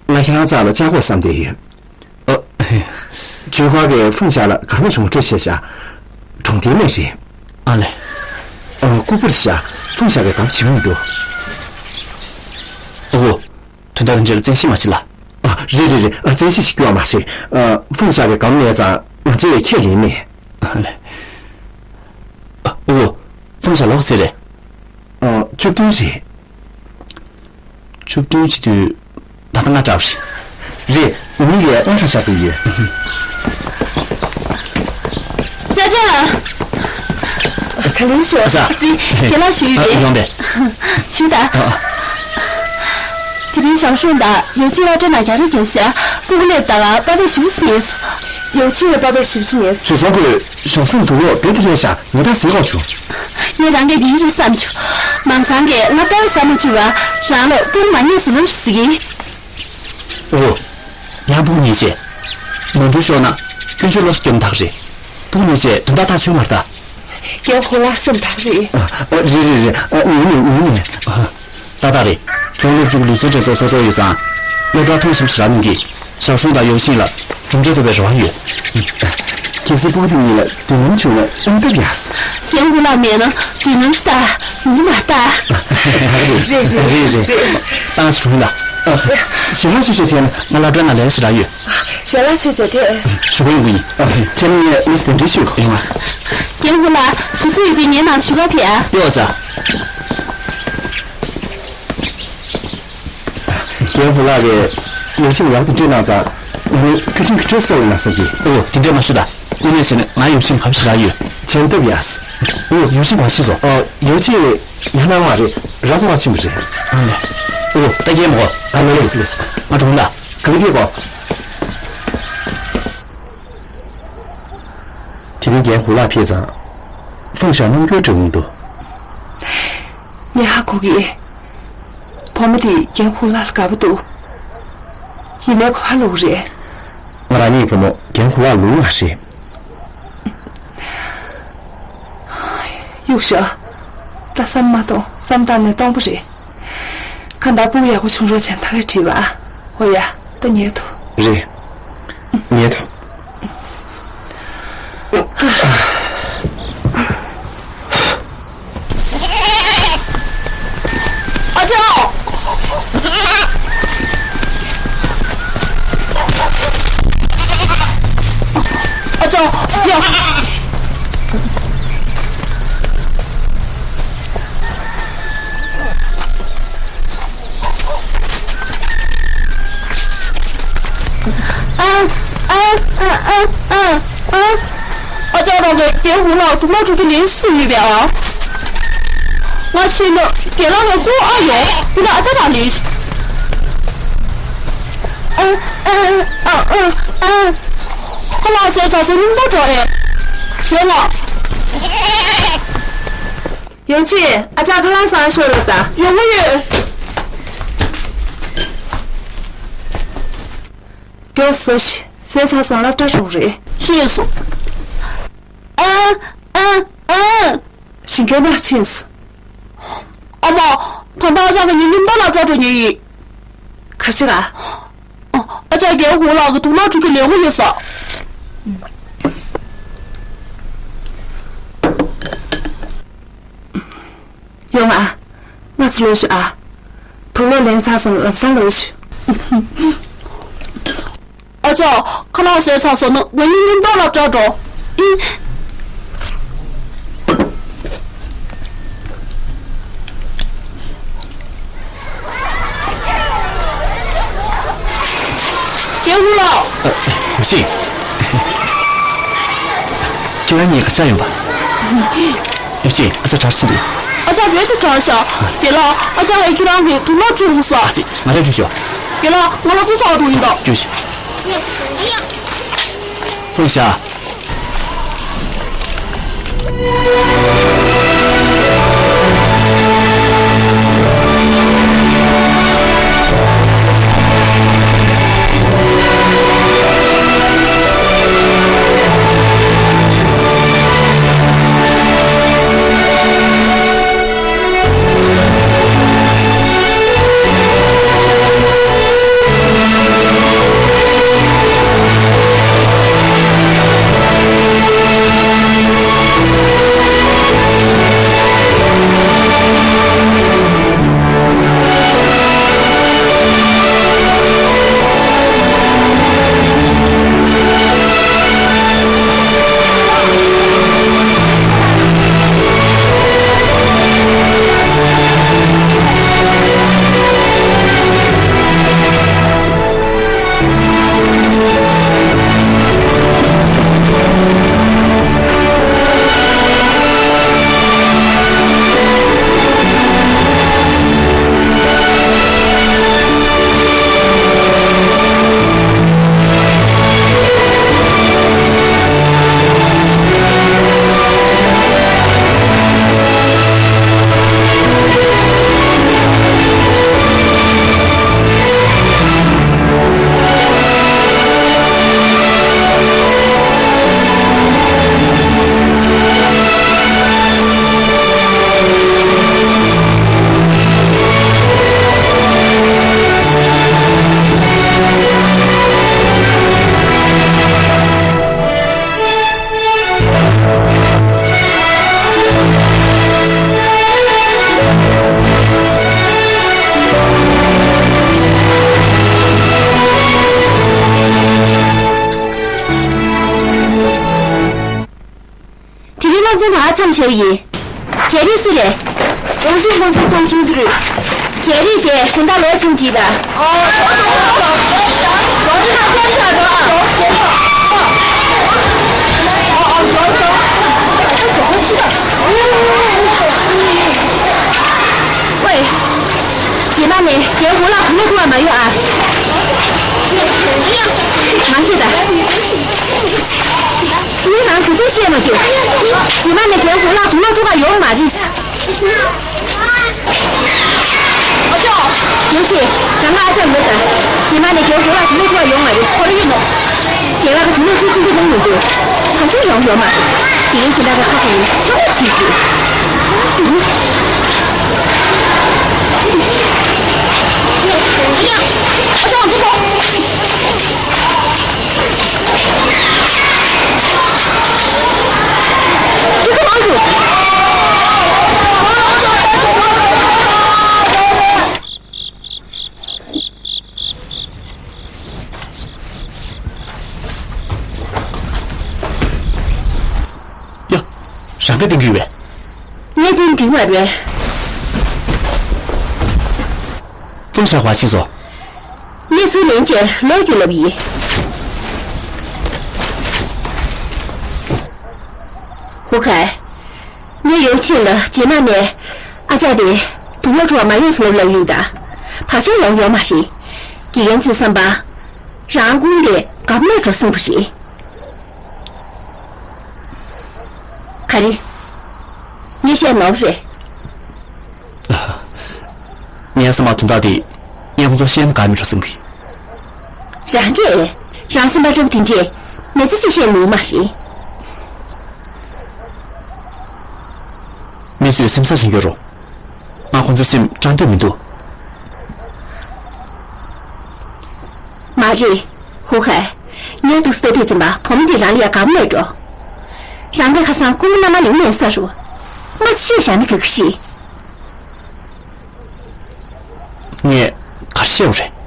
ང་ཁྱེད་རང་རྩ་ལ་བཅར་དགོས་བསམ་བསྡད་ཡོད། ཨ། ཇུས་ཁང་གིས་ཧྥུང་ཞ་ལ་གར་ལོག་བྱུང་སྤྲོད་བྱས་ཤག་གྲོང་རྡལ་ནས་རེད། ཨ་ལས། ཨ། ལྐུགས་པ་རེད་ཤག་ཧྥུང་ཞ་གིས་ག་པར་བྱེད་མི་འདུག་ཨོ། དོན་དག་དེ་འདྲ་ལ་བཙན་ཤེད་མ་བྱེད་ལ། ཨ། རེད་རེད་རེད། ཨ། བཙན་ཤེད་བྱེད་རྒྱུ་ཡོད་མ་རེད། ཨ། ཧྥུང་ཞ་གིས་ག་པར་གནས་ཙང་ང་ཚོས་ཁས་ལེན་མེད། ཨ་ལས། ཨ། ཨོ། ཧྥུང་ཞ་ལོག་ཚར་རེད། ཨ། བཅུ་བདུན་རེད། བཅུ་བདུན་བྱེད་དུས་ད་ལྟ་ལྔ་བྲལ་བ་རེད། རེད། ཉིན་ཡས་ལྔ་བྲལ་ཤག་ཟེར་ཡོད། ཅ་ཅ། ག་ལེར་ཤོག་ཨ་ཙི། རྒན་ལགས་ཞུས་ཡོད་པས། ཡོང་པས། ཞུས་དང་། ཨ། དེ་རིང་ཞའོ་ཧྲུང་དང་ཡོ་ཆིན་སློབ་གྲྭ་ནང་རྒྱག་རེས་བརྒྱབ་ཤག་སྤུ་གུ་སླེབས་དང་པ་ཕས་ཞེ་པོ་ཅིག་ཉལ་སོང་། ཡོ་ཆིན་ཡང་པ་ཕས་ཞེ་པོ་ཅིག་ཉལ་སོང་། བྱས་ཙང་ཁོས་ཞའོ་ཧྲུང་དུག་ལོག་རྦད་དེ་བསླས་ཤག་ངས་ད་ཟས་དགོས་བྱུང་། ངས་རང་གིས་ཉལ་གི་རེད་བསམ་བྱུང་། མང་ཚང་གིས་ང་ལྟ་བ་ཟ་མ་བཅུག་པར་རང་ལ་སྤུ་གུ་མ་ཉལ་ཟེར་ལབ་ཤག་ཟེར་གི། ཨོ། ཡང་སྤུ་གུ་ཉལ་བྱས། མ་འགྲོ་ཤོག་ན་སྐྱོན་བརྗོད་ལོག་སྐྱོན་ཐག་རེད། སྤུ་གུ་ཉལ་བྱས་དོན་དག་ཐག་ཆོད་མ་རེད་ད། རྒན་ཧུ་ལགས་སེམས་ཐག་རེད། ཨ། རེད་རེད་རེད། ཨ། ཉལ་ནས་ཉལ་ནས། ཨ། ཏག་ཏག་རེད། རྫོང་སློབ་ཕྲུག་ལུས་རྩལ་འགྲན་ཚོགས་ཚོགས་གྲབས་ཡོད་ཙང་། སློབ་གྲྭ་ཐོངས་ཤིག་ཞེ་དྲག་གནང་གི། ཞའོ་ཧྲུང་དང་ཡོ་ཆིན་ལ་གྲུབ་འབྲས་ཐོབ་པའི་རེ་བ་ཡོད། གལ་སྲིད་སྤུ་གུ་དེ་གཉིས་ལ་མདུན་ལམ་བྱུང་ན་ཨེ་འདུག་ཡ། རྒན་ཧུ་ལགས་མེད་ན་མདུན་ལམ་ཞིག་ད་ཡོང་གི་མ་རེད་ད། རེད་རེད་རེད་རེད། ཏང་ཞིག་གྲུང་ལ། ཞལ་ལག་མཆོད་བྱེད་ཐད་ན་ང་སློབ་གྲྭ་ནང་ལས་ཞེ་དྲག་ཡོད། ཞལ་ལག་མཆོད་བྱེད་ཐད། ཞུ་གི་ཡོང་གི་ཡིན། ཁྱེད་རང་ངས་མིས་དེ་འདྲ་ཞུ། ཡོང་ང་། རྒན་ཧུ་ལགས་དུས་ཚོད་ཡོད་དུས་ངའི་ནང་ཞུ་ག་ཕེབས་ཨ། ཡོད་ཙང་། རྒན་ཧུ་ལགས་ཀྱིས་ཡོ་ཆིན་ཡག་ཏུ་སྤྲད་གནང་ཙང་། ང་ནི་བཀའ་དྲིན་གྱི་སྤྲོད་གསོལ་བའི་ན་བསམ་གྱིས། ཨོ། དེ་འདྲས་མ་ཞུ་ད། དངོས་གནས་བྱས་ན་ང་ཡོ་ཆིན་ག་པར་ཞེ་དྲག་ཡོད། ཆེན་སྟབས་ཡག་ཨོ། ཡོ་ཆིན་ག་པར་ཤི་སོང་། ཨོ། ཡོ་ཆིན་ཡང་ན་མ་རེད། ར་ཚོ་བ་ཆེན་པོ་རེད། ཨ་ལས། ཨོ། ད་རྒན་མོ། ཨ་ལས་ལས་ལས། ང་འགྲོ་ད། ག་ལེར་ཕེབས་གོ། དེ་རིང་རྒན་ཧུ་ལགས་ཕེབས་ཙང་། ཧྥུང་ཞ་རྣམ་འགྱུར་འདྲ་བོ་མི་འདུག་ངས་ཧ་གོ་གི། བུ་མོ་དེ་རྒན་ཧུ་ལགས་ལ་དགའ་པོ་འདུག་ཡིན་ནའི་ཁོ་ཧ་ལོ་གི་རེད། ང་རང་ཉིད་བུ་མོ་རྒན་ཧུ་ལགས་ལོ་མ་རེད། གཡུག་ཞོག་ད་བསམ་མ་གཏོང་། བསམ་བཏང་ནས་སྟོང་པ་རེད། ཁ་བརྡ་སྤུ་གུ་ཡག་པོ་བྱུང་རོགས་བྱས་ད་ག་བྲིས་པ། ཨོ་ཡ། ད་ཉལ་ཐུབ། རེད། ཉལ་ཐུབ། ཨ་ཅོ། ཨ་ཅོ། ཡ། ཨ། ཨ། ཨ། ཨ། ཨ། ཨ། ཨ་ཅག་རང་གིས་རྒན་ཧུ་ལགས་དུག་ལོག་འཁྲུད་ཀྱི་ལས་སུ་ཡོད་པས་ཨ། ང་ཕྱིན་ན་རྒན་ལགས་ཀྱིས་ཁོ་ཨ་ཡོང་དུག་ལོག་ཨ་ཅག་རང་ལས། ཨ། ཨ། ཨ། ཨ། ཨ། ཁ་ལག་ཟས་ཚར་སོང་སྙིང་པོ་འགྲོ་ཨེ། ཡོང་ང་། ཡོང་ཆི། ཨ་ཅག་ཁ་ལག་ཟ་ཤོག་ལབ་ད། ཡོང་གི་ཡོད། མགྱོགས་ཟ་ཤིག་ཟས་ཚར་སོང་སློབ་གྲྭ་འགྲོ་གི་རེད། ཕྱིན་སོང་། ཨ། ཨ། ཨ། ཞིང་ཁའི་མར་ཕྱིན་སོང་། ཨ་མ། ད་ལྟ་ཨ་ཅག་གི་ཉིན་རིམ་པ་སློབ་གྲྭ་འགྲོ་མཁན་ཡིན། ག་རེ་བྱེད་ག་ཨ། ཨ་ཅག་རྒན་ཧུ་ལགས་ཀྱིས་དུག་ལོག་འཁྲུད་ཀྱི་ལས་ངོ་ཡོད་ས། ཡོང་ང་། ང་ཚོ་ལོག་ཤོག་ཨ། དུག་ལོག་ལེན་ཚར་སོང་ལམ་སང་ལོག་ཤོག་ཨ་ཅག་ཁ་ལག་ཟས་ཚར་སོང་ན་ང་གཉིས་མཉམ་དུ་སློབ་གྲྭར་འགྲོ། ཨི། རྒན་ཧུ་ལགས། ཨ། ཡུ་ཤིན། ཁྱེད་རང་གཉིས་ག་ཆགས་ཡོང་པ། ཡབ་ཆེན། ཨ་ཅག་གྲྭར་ཕྱིན་འདུག་ཨ་ཅག་རྦད་དེ་གྲྭར་ཤག་རྒན་ལགས། ཨ་ཅག་ལ་ཁྱེད་རང་གིས་དུག་སློག་སྤྲོད་དགོས་ས། ཨ་ཙི། ང་རང་འགྲོ་ཤོག་རྒན་ལགས། ང་ལ་སློབ་གསོ་ཚོགས་འགྲོ་ཡིན་ད། སྐྱོད་ཤིག་ལྷུང་ཤག་དེ་རིང་སློབ་ཚན་ད་མཚམས་བཞག་ཡིན། རྒྱ་རིགས་སུ་རེད། རང་བཞིན་ཁོང་ཚོའི་ཚོགས་ཆུང་དུ་རེད། རྒྱ་རིགས་དེ་གཞན་དག་ལོག་ཕྱིན་བྲིས་པ། ཝེ། རྗེས་མ་ནས་རྒན་ཧུ་ལགས་དུག་སློག་འཁྲུ་བ་མ་ཡོང་ཨ། མ་འཁྲུད་ད། ངས་རང་ག་ཚོད་བཤད་མ་བྱེད། རྗེས་མ་ནས་རྒན་ཧུ་ལགས་དུག་སློག་འཁྲུ་ག་ཡོང་མ་རེད། ཨ་ཅོ། ཡོང་ཆེ། རང་ང་ཨ་ཅག་ཡོད་ད། རྗེས་མ་ནས་རྒན་ཧུ་ལགས་དུག་སློག་འཁྲུ་བ་ཡོང་མ་རེད། ཁོ་རང་ཡོད་ནོ། རྒན་ལགས་ཀྱི་དུག་སློག་འཁྲུ་ཅི་འདི་གནང་མི་འདུག་གང་བྱུང་ཡོང་ཡོང་མ་རེད། དེ་ཡིན་ཕྱིན་ད་ག་ཁ་ཁ་ཡིན་ཚང་མ་བྱེད་རྒྱུ། ཨ་ཅག་འདི་གོ། ཁྱེད་ཚོ་མང་དུ། ཡ། རང་ག་སྟེང་གི་ཡོད་པས། ངས་དེ་འགྲིག་མ་རེད། ཀུན་བཞག་པ་ཕྱིན་སོང་། གནས་ཚུལ་ལན་བཅས་ལོག་གི་ལབ་ཡིན། ཧུ་ཁ། ངས་ཡོང་ཕྱིན་ལ་རྗེས་མ་ནས་ཨ་ཅག་དེ་དུག་སློག་འཁྲུ་བ་མ་ཡོང་ཟེར་ལབ་ལབ་ཡིན་ད། བག་ཆགས་ཡོང་ཡོད་མ་རེད། དགེ་རྒན་ཚོའི་བསམ་པ། རང་ཁུངས་ལས་གབ་མེད་འགྲོ་སོང་བ་རེད། ག་རེ། ངས་བཤད་ནོར་རེད། ངའི་སེམས་པ་དོན་དག་དེ་ངས་ཁོང་ཚོར་བཤད་ན་དགའ་མི་འགྲོ་བསམ་གི། རང་གིས་རང་སེམས་པ་སྐྱོ་པོ་དེ་འདྲས་མི་ཚེ་གཅིག་བཤད་ནུས་མ་རེད། མི་ཚོས་སེམས་ཚ་ཞིག་ཡོད་རུང་། ང་ཁོང་ཚོའི་སེམས་སྐྲག་འདོད་མི་འདུག་མ་རེད། ཧུ་ཁ། ངས་འདུག་སེ་ལྟ་དུས་ཙམ་པ་བུ་མོ་འདི་རང་ལ་ཡ་དགའ་པོ་མེད་འགྲོ། རང་གི་ཁ་སང་ཁོང་མནའ་མ་ལིང་མེད་ས་རུ། མ་ཤེས་བཞག་ན་ག་གི་ཤི། ངས་ག་རེ་བཤད་པ་རེད།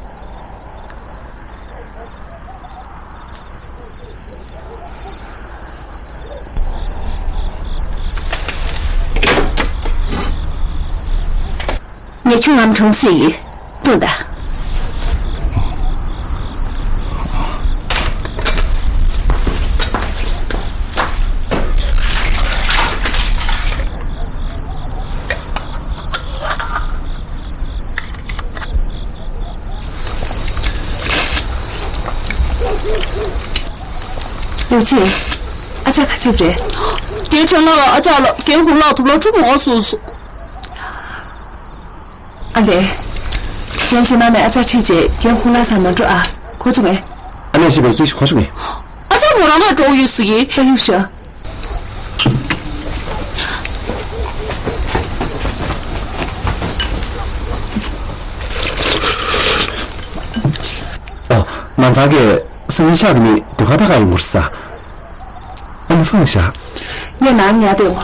ངས་ཆུ་ངམ་གྲོང་སུས་ཡོད། འཐུང་ད། རྡོ་རྗེ། ཨ་ཅག་ག་ཚོད་རེད། རྒན་ཁྲེན་ལགས་ལ་ཨ་ཅག་ལ་རྒན་ཧུ་ལགས་དུ་ལོ་དྲུག་མ་སོང་སོང་། ཨ་ལས། གཞན་གྱི་ནང་ནས་ཨ་ཅག་ཁྲིད་བྱས་རྒན་ཧུ་ལགས་སར་མ་འགྲོ་ཨ། གོ་བྱུང་ངས། ཨ་ལས་ཞེས་པའི་སྐད་ཤིག་གོ་བྱུང་ངས། ཨ་ཅག་མོ་རང་ལ་འགྲོ་ཡོད་ཟེར་གི། ཨ་ཡུ་ཤ། ཨོ། མ་ཚང་གི་སང་ཉིན་ཤག་གི་ནི་དུ་ཁ་ད་ག་ཡིན་མུར་ས། ཨ་ནི་ཧྥང་ཞ། ངས་ནང་ཉལ་བསྡད་འོ།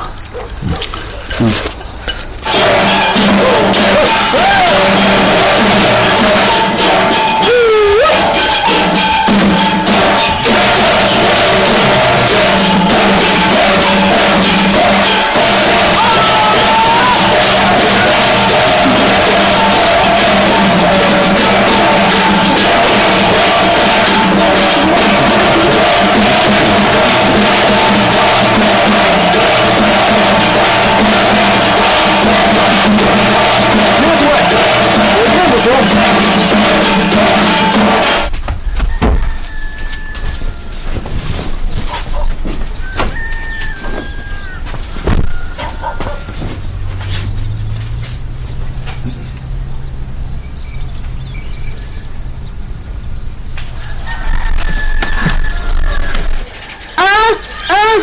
ཨ། ཨ།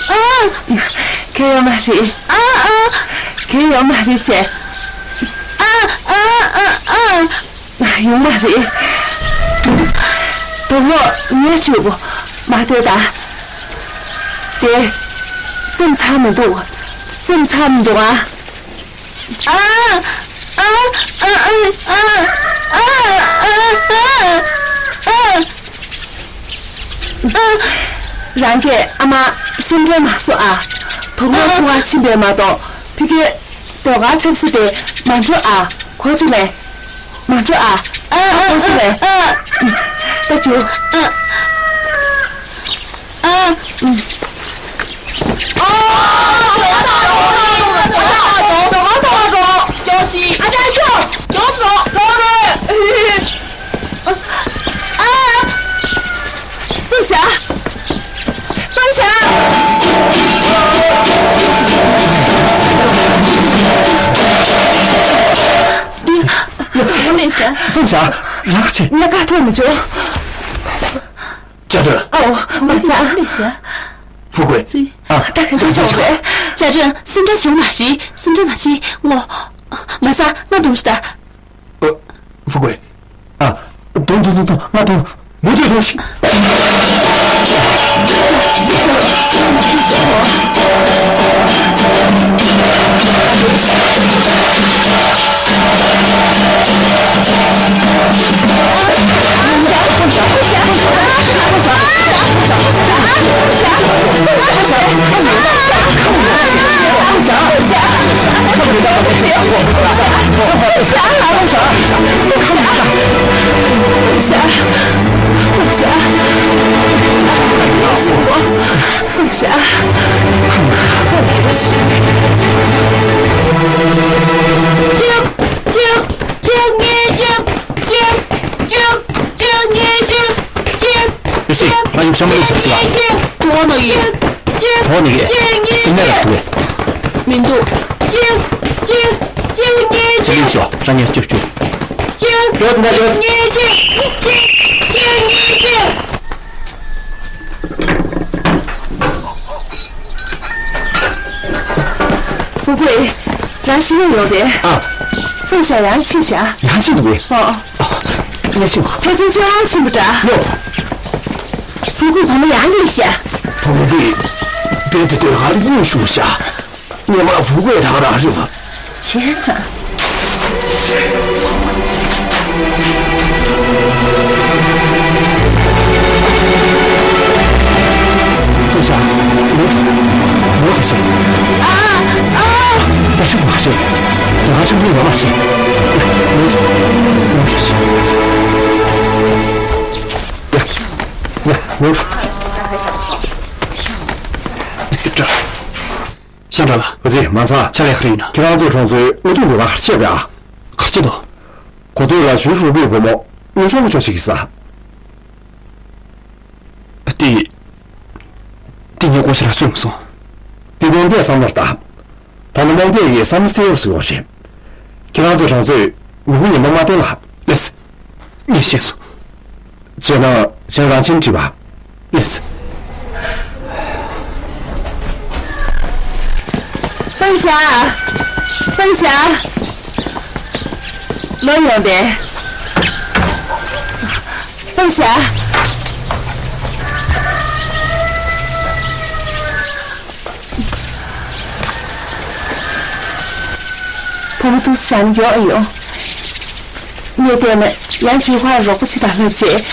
ཨ། གལ་ཡོད་མ་རེད། ཨ། ཨ། གལ་ཡོད་མ་རེད་ཟེར། ཨ། ཨ། ཨ། ཨ། ཡོང་མ་རེད། དོགས་སློང་ཉེར་གཅིག་པོ་མ་ལྟོས་དང་། དེ། བཙེམ་ཚར་མི་འདུག་བཙེམ་ཚར་མི་འདུག་ཨ། ཨ། ཨ། རང་གིས་ཨ་མ་སེམས་ཁྲལ་མ་བཟོ་ཨ། དོགས་སློང་ཆུང་བ་ཕྱིན་པས་མ་གཏོགས་ཕ་གིའི་ཟློས་གར་འཁྲབ་ས་དེ་མ་འགྲོ་ཨ། གོ་བྱུང་ངས། མ་འགྲོ་ཨ། ཨ། ཨ། ཨ། ཨ། ཨ། ཨ། ཨ། ཨ། ཧྥུང་ཞ། ཧྥུང་ཞ། ཧྥུང་ཞ། ཧྥུང་ཞ། རང་ཆེ། ང་ཀ་ཐོག་མི་འཇོག་ཅ་ཀྲེན། ཨའོ། མ་ཚ། ཧྥུ་ཀུའེ། ཨ། ད་ག་འདྲ་བྱུང་བས། ཅ་ཀྲེན། སེམས་ཁྲལ་བྱེད་མ་ཤེས། སེམས་ཁྲལ་མ་བྱེད། ངོ་། མ་ཚ། ང་འདུག་ཤི་ད། ཨ། ཧྥུ་ཀུའེ། ཨ། དུང་དུང་དུང་དུང་། ང་དུང་། མུ་མཐུད་དུང་ཤི། ཡོད་སྲིད། ང་ཡུག་ཤམ་མ་ལུག་ཟེར་ཞིག་ལ། གྲོགས་ན་ཡོད། གྲོགས་ནི་ཡོད། སེམས་ནད་རག་ཏུ་ཡོད། མི་འདུག་ཚེ་ལུག་ཤོག་རང་ཉལ་སྐྱོབ་བཅུག་ཅོ་ཙི་ན་ཅོ་ཙི། ཧྥུ་ཀུའེ། རང་ཤི་ནས་ཡོང་པས། ཨ། ཧྥུང་ཞ་ཡང་ཕྱིན་ཤག་ཡང་ཕྱིན་འདུག་པས། ཨོ། ཨོ། ངས་ཤི། ཕལ་ཆེར་ཁྱོད་རང་ཕྱིན་པ་འདྲ། ལོ། ཧྥུ་ཀུའེ་བུ་མོ་ཡང་སླེབས་ཤག་བུ་མོ་དེ། རྦད་དེ་ཟློས་གར་ལ་དབྱིངས་ཞུགས་ཤག་སྔོན་མ་ཧྥུ་ཀུའེ་ད་ག་རང་རེད་པ། བྱས་ཙང་། ཧྥུང་ཞ། ལོག་འགྲོ། ལོག་འགྲོ་ཞེས། ཨ། ཨ། ད་ཆུང་མ་རེད། ད་ག་ཆུང་མིན་ཡོད་མ་རེད། ལོག་འགྲོ། ལོག་འགྲོ་ཞེས། ཡ། ཡ། ལོག་འགྲོ། ཤང་ཀྲང་ལགས། ཨ་ཙི། མ་ཚ། ཕྱག་ལས་ག་རེ་ཡིན་ན། ཁྱེད་རང་ཚོ་གྲོང་ཚོའི་དངུལ་གཏོང་ལས་ཀ་ག་རེ་བྱས་པ་ཡ། ག་རེ་བྱས་འདུག་གོ་ཐོས་ལ་ཞུས་ཧྥུ་ཀུའེ་བུ་མོ་དངུལ་གྱོང་གི་ཅོག་ཅིག་གིས་ཟ། དེ། ངས་ཀོ་ཤི་ར་གསོད་མི་སོང་། དེ་དགོངས་དག་བསམ་བློར་བཏང་། ད་ནི་རྨོངས་དད་ཀྱིས་བསམ་བློ་གསལ་བོར་གཟིགས་རོགས་ཞེས། ཁྱེད་རང་ཚོའི་གྲོང་ཚོས་མི་བུ་ངན་པ་མ་བསྟེན་ལ། ལགས་སོ། ངས་ཤེས་སོང་། བྱས་ན་ཁྱེད་རང་ཕྱིན་དྲིས་པ། ལགས་སོ། ཧྥང་ཞ། ཧྥང་ཞ། ལོ་ཡོང་པས། ཧྥང་ཞ། བུ་མོ་འདུག་སེ་བཞག་ན་ཡོང་ཨེ་ཡོང་། ངས་བལྟས་ན་ཡང་ཅིན་ཧྭ་རོགས་པ་ཞིག་དང་ལྷན་དུ་བྱས་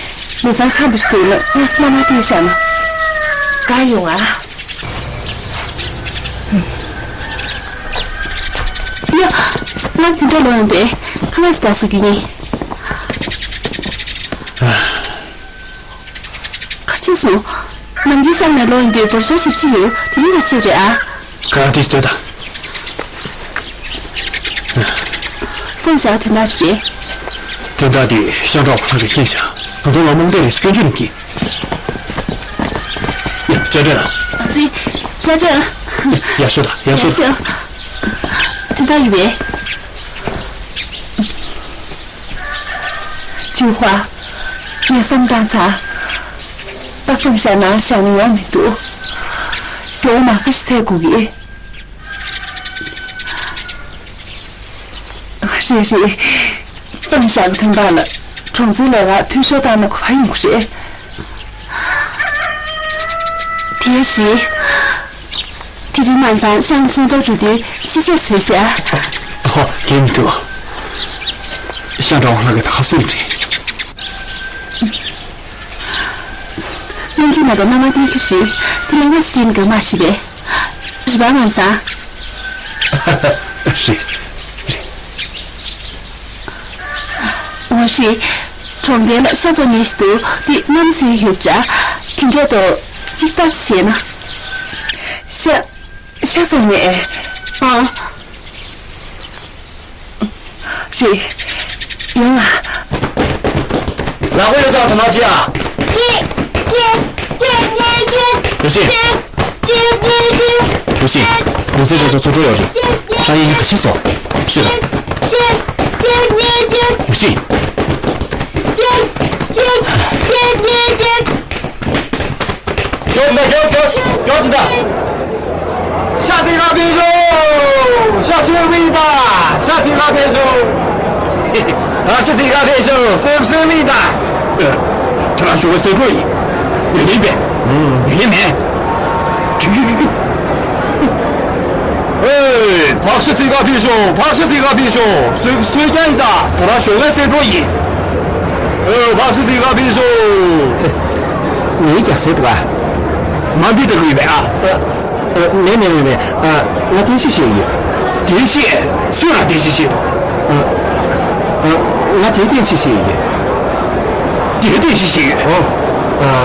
མི་ཚང་འཚམས་པོ་ཞིག་འདུག་ན། ང་སྣ་མ་བལྟས་བཞག་ན་དགའ་ཡོང་ཨ། ཡ། ང་དེ་འདྲ་ལོ་ཡོང་པས་ཁ་ལག་ཞིག་ད་བཟོ་རྒྱུ་ཡིན། ག་རེ་བྱས་སོང་། ནམ་རྒྱུན་གཤམ་ནས་ལོག་ཡོང་དུས་འབར་ཤོག་ཞིབ་ཅིག་ཡོད། དེ་རིང་ག་རེ་བྱས་པ་རེད་ཨ། ག་དེ་ལྟོས་དང་། ཧྥང་ཞའོ་དོན་དག་རེད་པས། དོན་དག་དེ་ཤང་ཀྲོའུ་ཝང་ལགས་ཀྱིས་མཁྱེན་ཤག་ད་དུང་ང་རྨོངས་དད་རེད་ཟེར་སྐྱོན་བརྗོད་གནང་གི། ཡ། ཅ་ཀྲེན། ཨ་ཙི། ཅ་ཀྲེན། ཡར་ཤོག་དང་། ཡར་ཤོག་དང་། དོན་དག་ཡོད་པས། ཅིན་ཧྭ། ངས་བསམ་བཏང་ཚར། ད་ཧྥང་ཞའོ་ནང་ལ་བཞག་ན་ཡོང་མི་འདུག་མགྱོགས་པོ་མ་ཁ་ཤས་འཚོལ་དགོས་ཀྱི། རེད་རེད། ཧྥང་ཞའོ་གི་དོན་དག་ལ་གྲོང་ཚོའི་ལས་ཀར་འཐུས་ཤོར་བཏང་ན་གོ་བ་ཡོང་གི་རེད། དེ་རེད། དེ་རིང་མ་ཚང་ཤང་ཚོང་དོར་འགྲོ་དུས་ཤི་ཤ་ཟེར་ཤག་ཧོ། དེ་མི་འདུག་ཤང་ཀྲོའུ་ཝང་ལགས་ཀྱིས་ད་ག་གསུངས་རེད། སྔོན་ཆད་ང་དང་མནའ་མ་བསྟེན་རྒྱུ་རེད། དེ་ལས་སྔ་ཕྱི་བསྟེན་དགོས་མ་རེད་པས། རེད་པ་མ་ཚང་། རེད། རེད། འོ་རེད། གྲོང་རྡལ་ལ་ཤ་བཙོང་མཁན་ཞིག་འདུག་དེ་མནའ་མ་བསྟེན་ཡོད་པ་འདྲ། དེ་འདྲ་འདུག་ཅིག་ལྟ་ཙམ་བྱས་ན། ཤ། ཤ་བཙོང་མཁན། ཨ། རེད། ཡོང་ང་། ལག་པ་གཡོག་ཙམ་དོ་སྣང་བྱེད་ཨ། གཅིག་གཅིག་གཅིག་གཉིས་གཅིག་ཡོད་ཤེས། གཅིག་གཅིག་གཉིས་གཅིག་ཡོད་ཤེས། ལུས་རྩལ་ཅན་ཚོ་ཚོ་འགྲོ་ཡོད་རེད། ཁྱེད་རང་གཡས་གཡོན་ག་ཤེད་སོང་། ཤོད་དང་། གཅིག་གཅིག་གཉིས་གཅིག་ཡོད་ཤེས། གཅིག་གཅིག་གཉིས་གཅིག་མགྱོགས་ཙམ་ད། མགྱོགས་མགྱོགས་ཙམ་ད། ཤ་ཚིག་ག་ཕེབས་ཤོག་ཤ་གསོས་པ་ཡིན་ད། ཤ་ཚིག་ག་ཕེབས་ཤོག་ད་ཤ་ཚིག་ག་ཕེབས་ཤོག་གསོས་པ་གསོས་པ་ཡིན་ད། ཨ། ཁྱེད་རང་ཞོགས་པ་གསོད་འགྲོ་ཡིན། ཉན་གི་ཡིན་པས། ཉན་གི་མེད། ཁྱུ་ཁྱུ་ཁྱུ་ཁྱུ། ཨེ། ཕག་ཤ་ཚིག་ག་ཕེབས་ཤོག་ཕག་ཤ་ཚིག་ག་ཕེབས་ཤོག་གསོས་པ་གསོས་རྐྱང་ཡིན་ད། ད་རང་ཞོགས་པ་གསོད་འགྲོ་ཡིན། ཨེ། ཕག་ཤ་ཚིག་ག་ཕེབས་ཤོག་ངའི་རྒྱགས་སེ་འདུག་ག་མ་འབུད་ད་དགོས་པས་ཨ། ཨ། མེད་མེད་མེད་མེད། ཨ། ང་བསྟན་བཤིག་བྱས་ཡོད། བསྟན་བཤིག་སུ་ལ་བསྟན་བཤིག་བྱས་འདུག་ཨ། ཨ། ང་དེ་བསྟན་བཤིག་བྱས་ཡོད། དེ་བསྟན་བཤིག་བྱས་ཡོད། ཨོ། ཨ།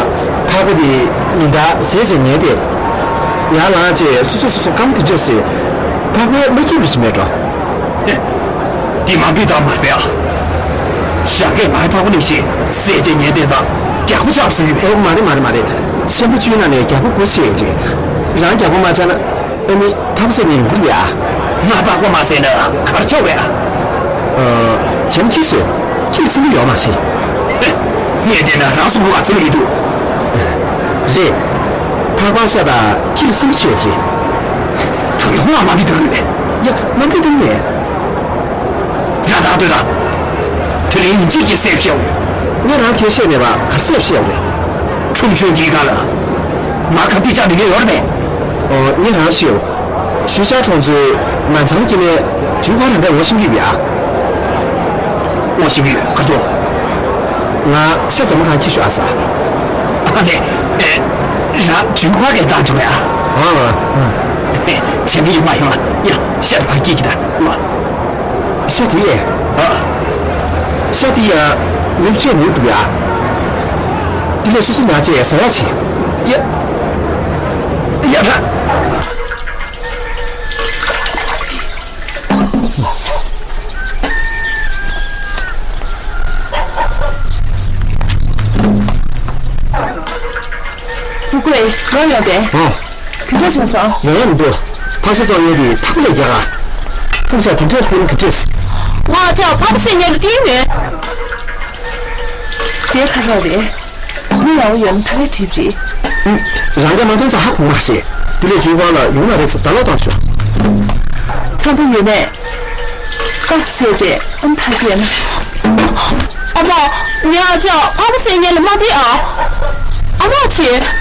ཕག་པ་དེ་ཉིན་ལྟར་ཟས་བཅད་ཉལ་ཏེ། ཡར་ལངས་རྗེས་སོ་སོ་སོ་སོ་སྐམ་དེ་འདྲས་སེ། ཕག་པས་མ་འཁྱེར་བ་ཞིག་མེད་འགྲོ། ཧེ། འདི་མ་འབུད་ད་མ་རེད་པས་ཨ། ཞང་གིས་ངའི་ཕག་པ་ནང་བཞིན་ཟས་བཅད་ཉལ་བསྡད་ཙང་རྒྱགས་པ་ཆགས་སོང་ཡོད་པས། ཨོ། མ་རེད་མ་རེད་མ་རེད། ཤན་པ་བཅུའི་ནང་ནས་རྒྱགས་པ་དགུ་ཆགས་ཡོད་རེད། རང་རྒྱགས་པ་མ་ཆགས་ན་ཨ་ནི་ཕག་པ་བསད་ཉལ་ཡོང་གི་རེད་པས་ཨ། ང་ཕག་པ་མ་བསད་ན་ག་རེ་ཆགས་པས་ཨ། ཨ། བྱས་ན་ཁྱི་གསོད། ཁྱི་ལ་སེམས་ཁུར་ཡོད་མ་རེད། ངས་བལྟས་ན་རང་སྲོག་ལ་བར་ཆད་མི་འདུག་རེད། ཕག་པ་ཤ་དང་ཁྱི་ལ་སེམས་ཁུར་བྱས་པ་རེད། ད་དུང་ང་མ་འབུད་ད་དགོས་པས། ཡ། མ་འབུད་ད་མེད། རང་ཐག་ལྟོས་དང་། དེ་རིང་ཉིན་གཅིག་གི་སེམས་ཤེས་འོས། ངས་རང་གས་བཤད་མེད་པ་གར་སེམས་ཤེས་འོས། ཁྲོམ་གཞུང་གི་སྒང་ལ། ང་ཁ་གཏད་བཅག་མི་མེད་ཡོད་རེད་པས། ཨོ། ངས་རང་ཤེས་འོས། ཞུས་ཤག་གྲོང་ཚོའི་མན་ཚང་སྐྱེ་དམན་ཇུན་ཧྭ་རང་ག་འོང་ཤེས་ཀྱི་ཡོད་ཨ། འོང་ཤེས་ཀྱི་ཡོད་ག་རེ་འདུག་ང་ཤ་རྒྱ་མ་གང་ཁྱི་ཤོག་ཨ་ས། ཨ་ལས། ཨེ། རང་ཇུན་ཧྭ་གས་བཏང་བྱུང་བས་ཨ། ཨ། ཨ། ཨེ། བྱེད་མི་ཡིན་མ་ཡོང་ཨ། ཡ། ཤ་དེ་ཕར་སྐྱེལ་གྱི་ད། ཨ། ཤ་དེ། ཨ། ཤ་དེ་ཡ། མིག་ཆད་ནུས་འདུག་ཡ། དེ་ལས་སོ་སོ་ཉར་བྱས་ཟ་ཡ་བྱེད། ཡ། ཡ་ད། ཧྥུ་ཀུའེ། ཡོང་ཡོང་དེ། ཨོ། དེ་འདྲ་བྱུང་སོང་། ཡོང་ཡོང་མི་འདུག་ཕག་ཤ་བཙོང་མཁན་དེ་ཕག་པ་ལས་རྒྱག་ག་ཕུང་ཆ་དེ་འདྲས་ཁོ་ན་གི་བྲིས། ང་ཅག་ཕག་པ་བསད་མཁན་ལ་བརྟེན་མེད། དེ་ཁ་རོག་རེད། མི་ཡག་པོ་ཡོད་ན་ཐ་ལེ་གྲིབ་རེད། རང་ག་མ་མཐོང་ཙང་ཧ་གོ་མ་ཤེས། དེ་ལས་བྱུང་བ་ལ་ཡོང་ན་རེད་ཟེར་ད་ལོག་བཏང་ཤོག་འཚམ་པོ་ཡོད་ནས། ཀ་བཤད་རྗེས་ཨམ་ཕ་བྱས་ན། ཨ་མ། ངའི་ཨ་ཅག་ཕག་པ་བསད་མཁན་ལ་མ་བསྡད་ཨ། ཨ་མ་བྱས།